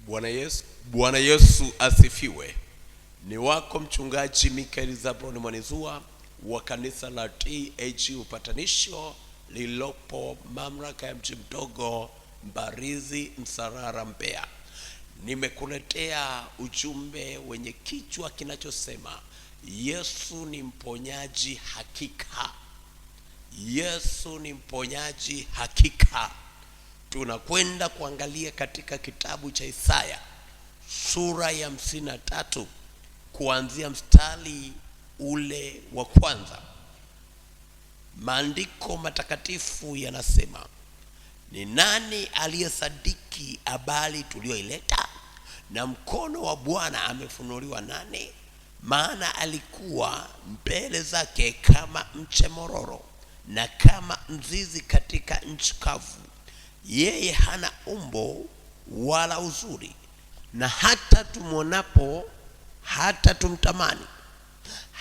Bwana Yesu, Bwana Yesu asifiwe. Ni wako mchungaji Mikael Zablon Mwanizua wa kanisa la TAG Upatanisho lililopo mamlaka ya mji mdogo Mbarizi, Msarara, Mbeya. Nimekuletea ujumbe wenye kichwa kinachosema Yesu ni mponyaji hakika. Yesu ni mponyaji hakika. Tunakwenda kuangalia katika kitabu cha Isaya sura ya 53 kuanzia mstari ule wa kwanza. Maandiko matakatifu yanasema, ni nani aliyesadiki habari tuliyoileta? Na mkono wa Bwana amefunuliwa nani? Maana alikuwa mbele zake kama mche mororo na kama mzizi katika nchi kavu. Yeye hana umbo wala uzuri, na hata tumwonapo hata tumtamani.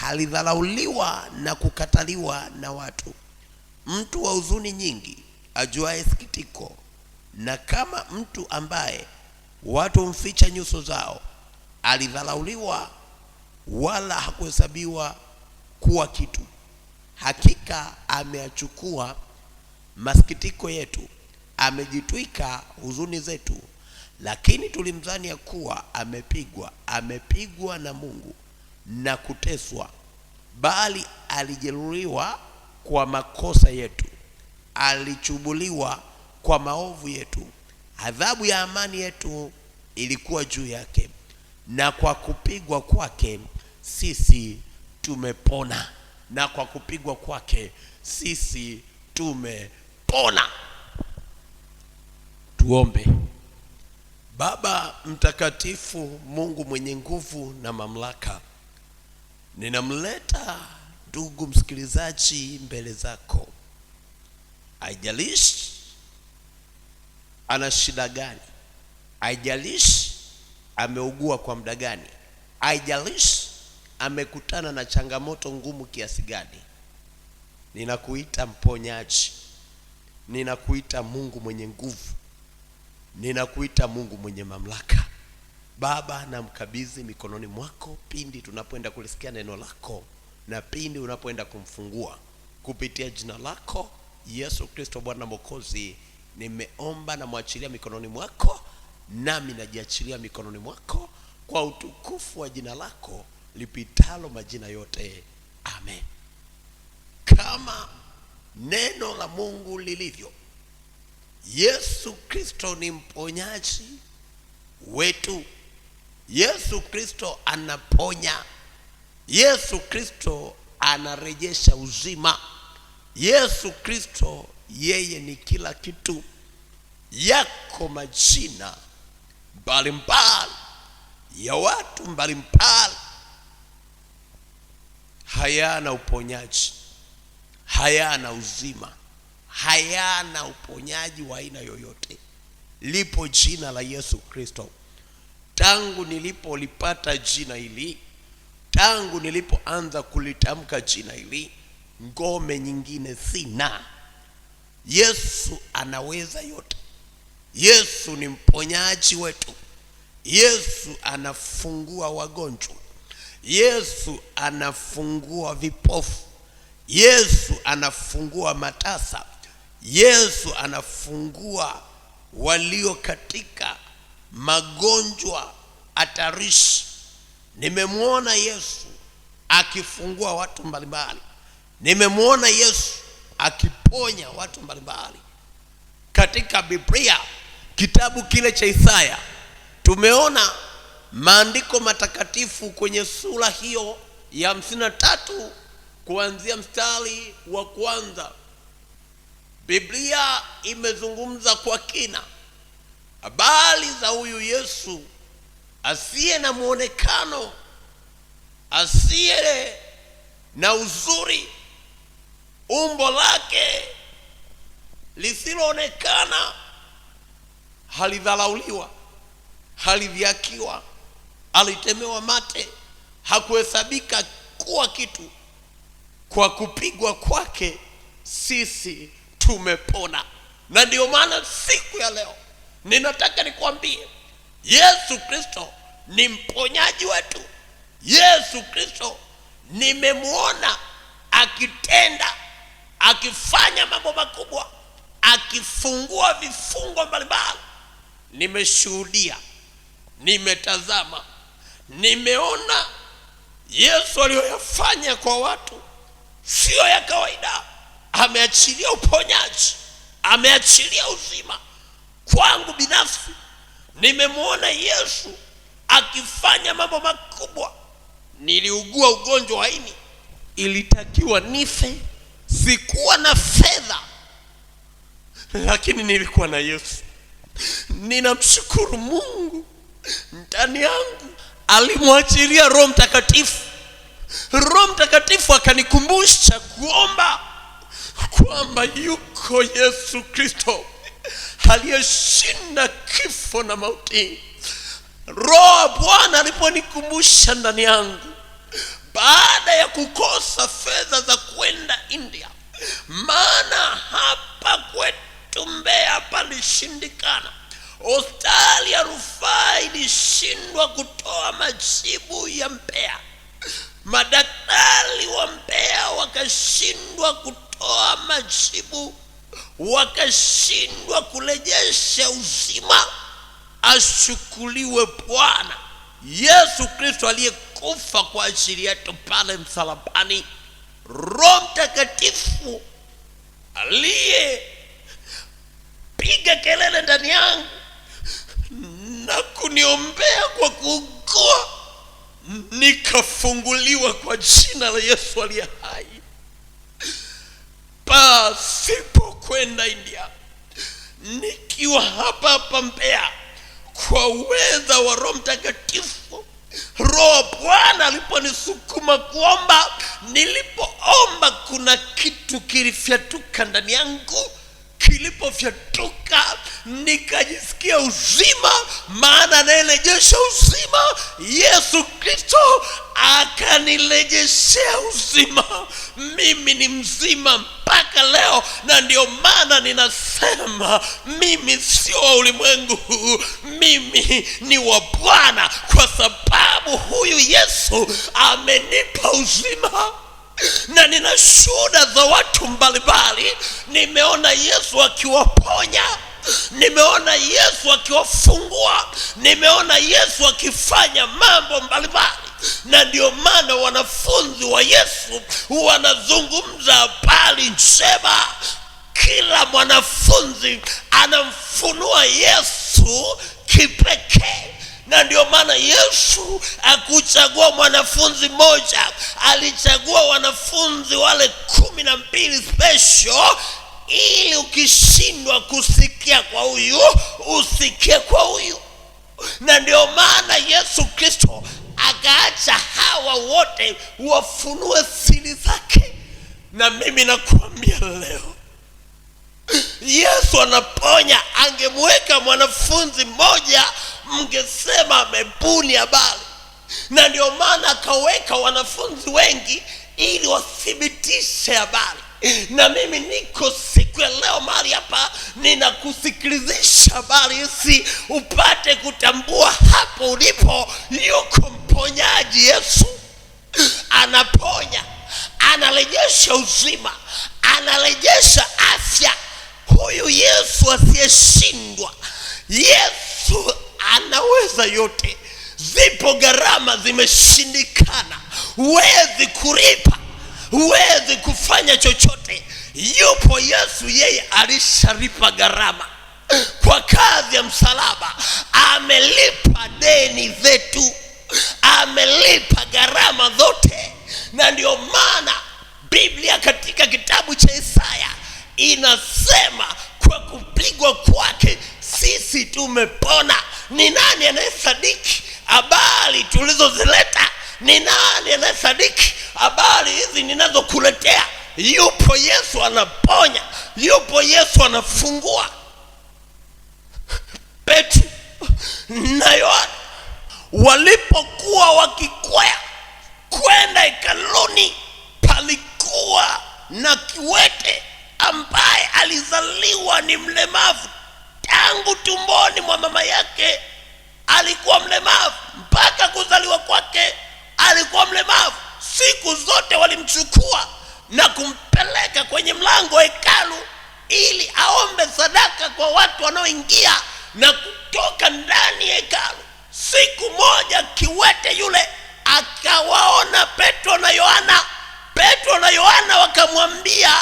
Alidharauliwa na kukataliwa na watu, mtu wa huzuni nyingi, ajuaye sikitiko, na kama mtu ambaye watu humficha nyuso zao. Alidharauliwa wala hakuhesabiwa kuwa kitu. Hakika ameachukua masikitiko yetu, amejitwika huzuni zetu, lakini tulimdhani ya kuwa amepigwa, amepigwa na Mungu na kuteswa, bali alijeruhiwa kwa makosa yetu, alichubuliwa kwa maovu yetu. Adhabu ya amani yetu ilikuwa juu yake, na kwa kupigwa kwake sisi tumepona. Na kwa kupigwa kwake sisi tumepona. Tuombe. Baba mtakatifu, Mungu mwenye nguvu na mamlaka, ninamleta ndugu msikilizaji mbele zako. Haijalishi ana shida gani, haijalishi ameugua kwa muda gani, haijalishi amekutana na changamoto ngumu kiasi gani, ninakuita mponyaji, ninakuita Mungu mwenye nguvu, ninakuita Mungu mwenye mamlaka. Baba, namkabidhi mikononi mwako pindi tunapoenda kulisikia neno lako na pindi unapoenda kumfungua kupitia jina lako Yesu Kristo Bwana Mwokozi. Nimeomba na mwachilia mikononi mwako, nami najiachilia mikononi mwako kwa utukufu wa jina lako lipitalo majina yote, amen. Kama neno la Mungu lilivyo, Yesu Kristo ni mponyaji wetu. Yesu Kristo anaponya. Yesu Kristo anarejesha uzima. Yesu Kristo yeye ni kila kitu. Yako majina mbalimbali ya watu mbalimbali hayana uponyaji, hayana uzima, hayana uponyaji wa aina yoyote. Lipo jina la Yesu Kristo. Tangu nilipolipata jina hili, tangu nilipoanza kulitamka jina hili, ngome nyingine sina. Yesu anaweza yote. Yesu ni mponyaji wetu. Yesu anafungua wagonjwa. Yesu anafungua vipofu. Yesu anafungua matasa. Yesu anafungua walio katika magonjwa hatarishi. Nimemwona Yesu akifungua watu mbalimbali. Nimemwona Yesu akiponya watu mbalimbali. Katika Biblia, kitabu kile cha Isaya, tumeona maandiko matakatifu kwenye sura hiyo ya 53 kuanzia mstari wa kwanza. Biblia imezungumza kwa kina habari za huyu Yesu asiye na mwonekano, asiye na uzuri, umbo lake lisiloonekana, halidharauliwa, halidhiakiwa, alitemewa mate, hakuhesabika kuwa kitu. Kwa kupigwa kwake sisi tumepona. Na ndio maana siku ya leo ninataka nikwambie, Yesu Kristo ni mponyaji wetu. Yesu Kristo nimemwona akitenda, akifanya mambo makubwa, akifungua vifungo mbalimbali. Nimeshuhudia, nimetazama, nimeona Yesu aliyoyafanya kwa watu siyo ya kawaida. Ameachilia uponyaji, ameachilia uzima. Kwangu binafsi nimemwona Yesu akifanya mambo makubwa. Niliugua ugonjwa wa ini, ilitakiwa nife, sikuwa na fedha, lakini nilikuwa na Yesu. Ninamshukuru Mungu, ndani yangu alimwachilia Roho Mtakatifu. Roho Mtakatifu akanikumbusha kuomba kwamba yuko Yesu Kristo aliyeshinda kifo na mauti. Roho wa Bwana aliponikumbusha ndani yangu, baada ya kukosa fedha za kwenda India, maana hapa kwetu Mbeya palishindikana, hospitali ya rufaa ilishindwa kutoa majibu ya Mbeya, madaktari wa Mbeya wakashindwa kutoa majibu, wakashindwa kurejesha uzima. Ashukuliwe Bwana Yesu Kristo aliyekufa kwa ajili yetu pale msalabani. Roho Mtakatifu aliyepiga kelele ndani yangu na kuniombea kwa kuugua, nikafunguliwa kwa jina la Yesu aliye hai, pasipo kwenda India, nikiwa hapa hapa Mbeya, kwa uweza wa Roho Mtakatifu. Roho Bwana aliponisukuma kuomba, nilipoomba kuna kitu kilifyatuka ndani yangu. Kilipofyatuka nikajisikia uzima, maana anayerejesha uzima Yesu Kristo akanirejeshea uzima. Mimi ni mzima mpaka leo, na ndio maana ninasema mimi sio wa ulimwengu huu, mimi ni wa Bwana, kwa sababu huyu Yesu amenipa uzima. Na nina shuhuda za watu mbalimbali. Nimeona Yesu akiwaponya, nimeona Yesu akiwafungua, nimeona Yesu akifanya mambo mbalimbali. Na ndio maana wanafunzi wa Yesu wanazungumza habari njema. Kila mwanafunzi anamfunua Yesu kipekee. Na ndio maana Yesu hakuchagua mwanafunzi mmoja, alichagua wanafunzi wale 12 special, ili ukishindwa kusikia kwa huyu usikie kwa huyu. Na ndio maana Yesu Kristo akaacha hawa wote wafunue siri zake. Na mimi nakuambia leo, Yesu anaponya. Angemweka mwanafunzi mmoja, mngesema amebuni habari. Na ndio maana akaweka wanafunzi wengi ili wathibitishe habari. Na mimi niko siku ya leo mahali hapa, ninakusikilizisha habari hizi upate kutambua hapo ulipo yuko mponyaji. Yesu anaponya, anarejesha uzima, anarejesha afya. Huyu Yesu asiyeshindwa, Yesu anaweza yote. Zipo gharama zimeshindikana, huwezi kulipa, huwezi kufanya chochote. Yupo Yesu, yeye alishalipa gharama kwa kazi ya msalaba. Amelipa deni zetu, amelipa gharama zote. Na ndio maana Biblia katika kitabu cha Isaya inasema kwa kupigwa kwake sisi tumepona. Ni nani anayesadiki habari tulizozileta? Ni nani anayesadiki habari hizi ninazokuletea? Yupo Yesu anaponya, yupo Yesu anafungua. Petro na Yohana walipokuwa wakikwea kwenda hekaluni, palikuwa na kiwete ambaye alizaliwa ni mlemavu tangu tumboni mwa mama yake. walimchukua na kumpeleka kwenye mlango wa hekalu ili aombe sadaka kwa watu wanaoingia na kutoka ndani ya hekalu. Siku moja kiwete yule akawaona Petro na Yohana. Petro na Yohana wakamwambia,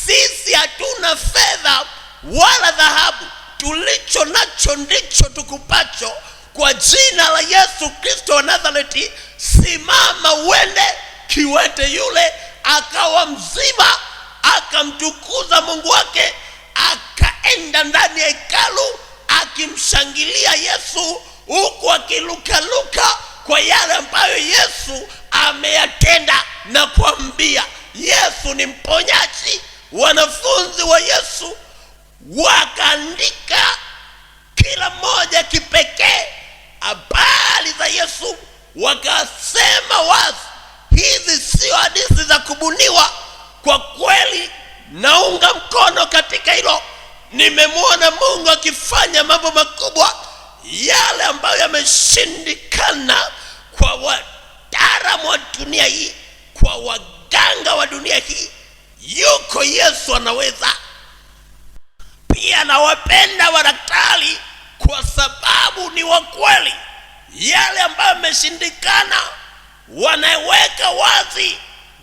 sisi hatuna fedha wala dhahabu, tulicho nacho ndicho tukupacho. Kwa jina la Yesu Kristo wa Nazareti, simama uende. Kiwete yule akawa mzima, akamtukuza Mungu wake, akaenda ndani ya hekalu akimshangilia Yesu, huku akilukaluka kwa yale ambayo Yesu ameyatenda na kuambia Yesu ni mponyaji. Wanafunzi wa Yesu wakaandika kila mmoja kipekee habari za Yesu, wakasema wazi, hizi sio hadithi za kubuniwa. Kwa kweli naunga mkono katika hilo. Nimemwona Mungu akifanya mambo makubwa, yale ambayo yameshindikana kwa wataalamu wa dunia hii, kwa waganga wa dunia hii. Yuko Yesu anaweza. Pia nawapenda madaktari kwa sababu ni wa kweli. Yale ambayo yameshindikana wanaweka wazi,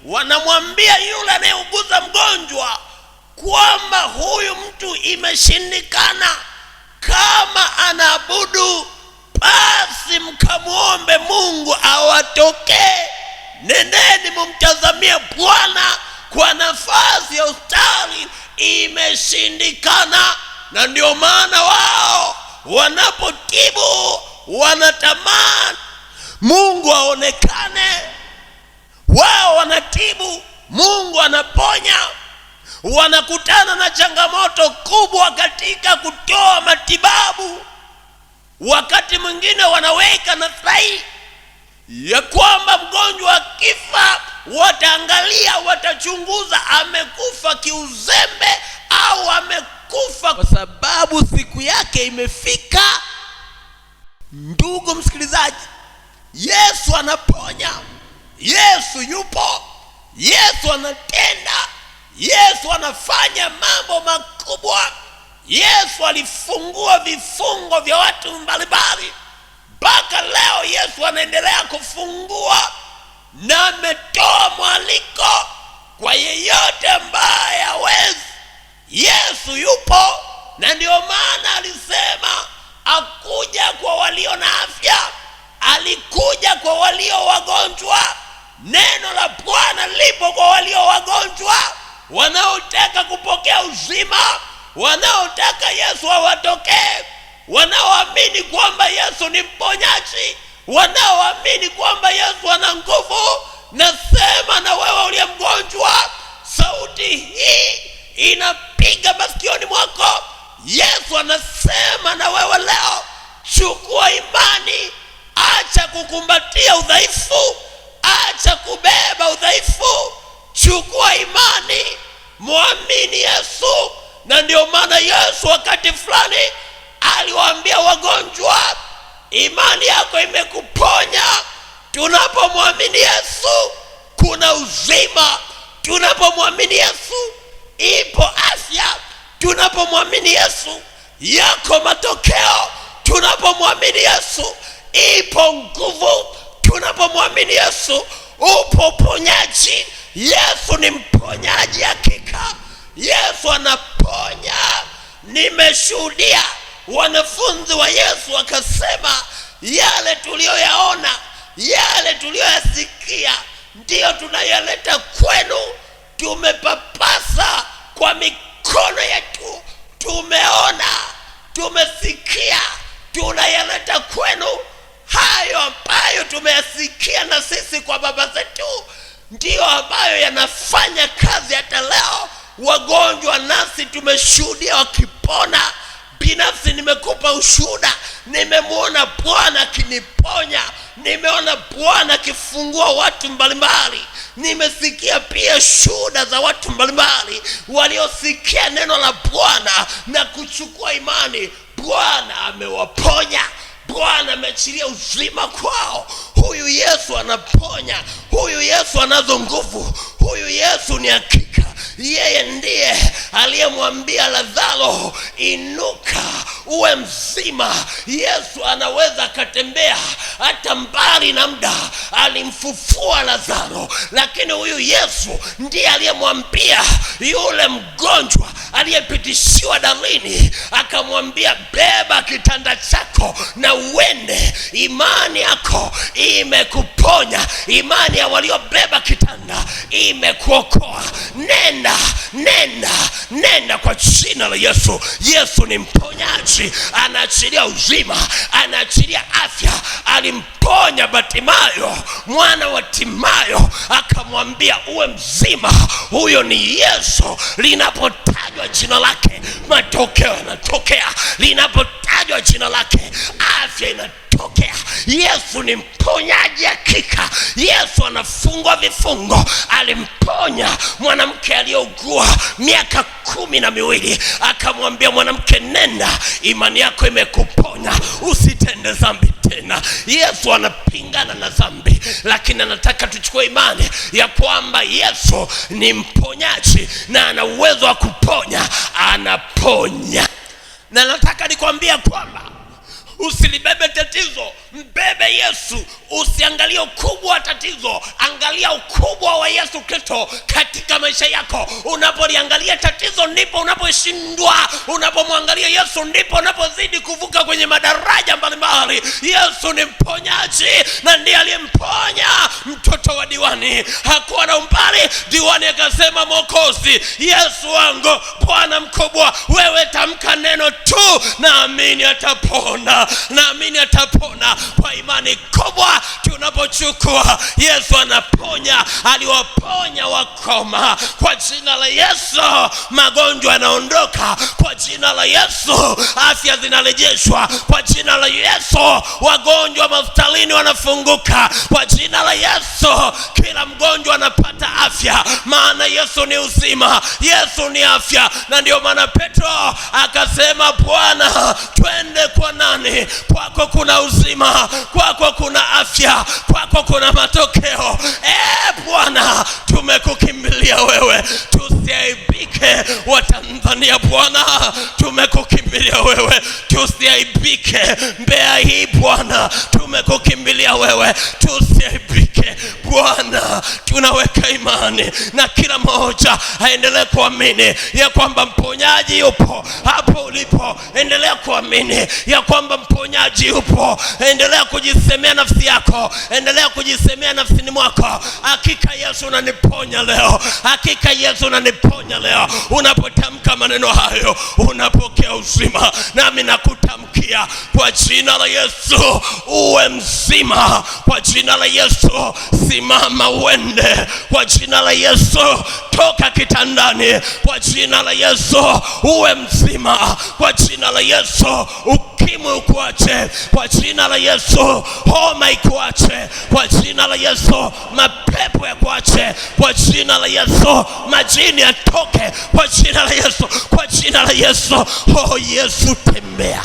wanamwambia yule anayeuguza mgonjwa kwamba huyu mtu imeshindikana, kama anaabudu basi mkamwombe Mungu awatokee. Nendeni mumtazamie Bwana kwa nafasi ya hospitali, imeshindikana. Na ndio maana wao wanapotibu wanatamani Mungu aonekane. Wao wanatibu, Mungu anaponya. Wanakutana na changamoto kubwa katika kutoa matibabu. Wakati mwingine wanaweka nasahi ya kwamba mgonjwa akifa, wataangalia, watachunguza amekufa kiuzembe au amekufa kwa sababu siku yake imefika. Ndugu msikilizaji, Yesu anaponya, Yesu yupo, Yesu anatenda, Yesu anafanya mambo makubwa. Yesu alifungua vifungo vya watu mbalimbali. Mpaka leo Yesu anaendelea kufungua, na ametoa mwaliko kwa yeyote ambaye hawezi. Yesu yupo, na ndio maana alisema akuja kwa walio na afya, alikuja kwa walio wagonjwa. Neno la Bwana lipo kwa walio wagonjwa, wanaotaka kupokea uzima, wanaotaka Yesu awatokee, wanaoamini kwamba Yesu ni mponyaji, wanaoamini kwamba Yesu ana nguvu. Nasema na wewe uliye mgonjwa, sauti hii inapiga masikioni mwako. Yesu anasema na wewe leo, chukua imani, acha kukumbatia udhaifu, acha kubeba udhaifu, chukua imani, mwamini Yesu. Na ndio maana Yesu wakati fulani aliwaambia wagonjwa, imani yako imekuponya. Tunapomwamini Yesu kuna uzima, tunapomwamini Yesu ipo afya, tunapomwamini Yesu yako matokeo, tunapomwamini Yesu ipo nguvu, tunapomwamini Yesu upo uponyaji. Yesu ni mponyaji hakika, Yesu anaponya. Nimeshuhudia wanafunzi wa Yesu wakasema, yale tuliyoyaona, yale tuliyoyasikia ndiyo tunayaleta kwenu. Tumepapasa kwa mikono yetu, tumeona, tumesikia, tunayaleta kwenu. Hayo ambayo tumeyasikia na sisi kwa baba zetu ndiyo ambayo yanafanya kazi hata leo. Wagonjwa nasi tumeshuhudia wakipona. Binafsi nimekupa ushuhuda, nimemwona Bwana akiniponya, nimeona Bwana akifungua watu mbalimbali. Nimesikia pia shuhuda za watu mbalimbali waliosikia neno la Bwana na kuchukua imani. Bwana amewaponya. Bwana ameachilia uzima kwao. Huyu Yesu anaponya, huyu Yesu anazo nguvu, huyu Yesu ni hakika. Yeye ndiye aliyemwambia Lazaro, inuka uwe mzima. Yesu anaweza akatembea hata mbali na muda, alimfufua Lazaro. Lakini huyu Yesu ndiye aliyemwambia yule mgonjwa aliyepitishiwa dalini, akamwambia beba kitanda chako na uende, imani yako imekuponya. Imani ya waliobeba kitanda imekuokoa. Nenda, nenda, nenda kwa jina la Yesu. Yesu ni mponyaji, anaachilia uzima, anaachilia afya. Alimponya Batimayo mwana wa Timayo, akamwambia uwe mzima. Huyo ni Yesu. Linapotajwa jina lake, matokeo yanatokea. Linapotajwa jina lake, afya inatokea. Yesu ni mponyaji hakika. Yesu anafungwa vifungo. Alimponya mwanamke aliyeugua miaka 12, akamwambia mwanamke, nenda, imani yako imekuponya, usitende dhambi tena. Yesu anapingana na dhambi, lakini anataka tuchukue imani ya kwamba Yesu ni mponyaji na ana uwezo wa kuponya, anaponya. Na nataka nikwambie kwamba usilibebe tatizo, mbebe Yesu. Usiangalie ukubwa wa tatizo, angalia ukubwa wa Yesu Kristo katika maisha yako. Unapoliangalia tatizo ndipo unaposhindwa. Unapomwangalia Yesu ndipo unapozidi kuvuka kwenye madaraja mbalimbali. Yesu ni mponyaji na ndiye aliyemponya mtoto wa diwani. Hakuwa na umbali, diwani akasema, Mwokozi Yesu wangu, Bwana mkubwa, wewe tamka neno tu, naamini atapona, naamini atapona. Kwa imani kubwa tunapochukua, Yesu anaponya. Aliwaponya wakoma kwa jina la Yesu, magonjwa yanaondoka kwa jina la Yesu, afya zinarejeshwa kwa jina la Yesu, wagonjwa mahospitalini wanafunguka kwa jina la Yesu, kila mgonjwa anapata afya, maana Yesu ni uzima, Yesu ni afya. Na ndio maana Petro akasema, Bwana, twende kwa nani? Kwako kuna uzima, kwako kuna afya, kwako kuna matokeo. Bwana, tumekukimbilia wewe, tusiaibike. Watanzania, Bwana, tumekukimbilia wewe, tusiaibike. Mbeya hii Bwana, tumekukimbilia wewe, tusiaibike. Bwana, tunaweka imani na kila mmoja aendelee kuamini ya kwamba mponyaji yupo hapo ulipo. Endelea kuamini ya kwamba mponyaji yupo. Endelea kujisemea nafsi yako, endelea kujisemea nafsini mwako, hakika Yesu unaniponya leo, hakika Yesu unaniponya leo. Unapotamka maneno hayo, unapokea uzima. Nami nakutamkia kwa jina la Yesu, uwe mzima kwa jina la Yesu. Simama uende kwa jina la Yesu. Toka kitandani kwa jina la Yesu, uwe mzima kwa jina la Yesu. Ukimwi ukuache kwa jina la Yesu, homa ikuache kwa jina la Yesu, mapepo yakuache kwa jina la Yesu, majini yatoke kwa jina la Yesu, kwa jina la Yesu. Oh Yesu, tembea.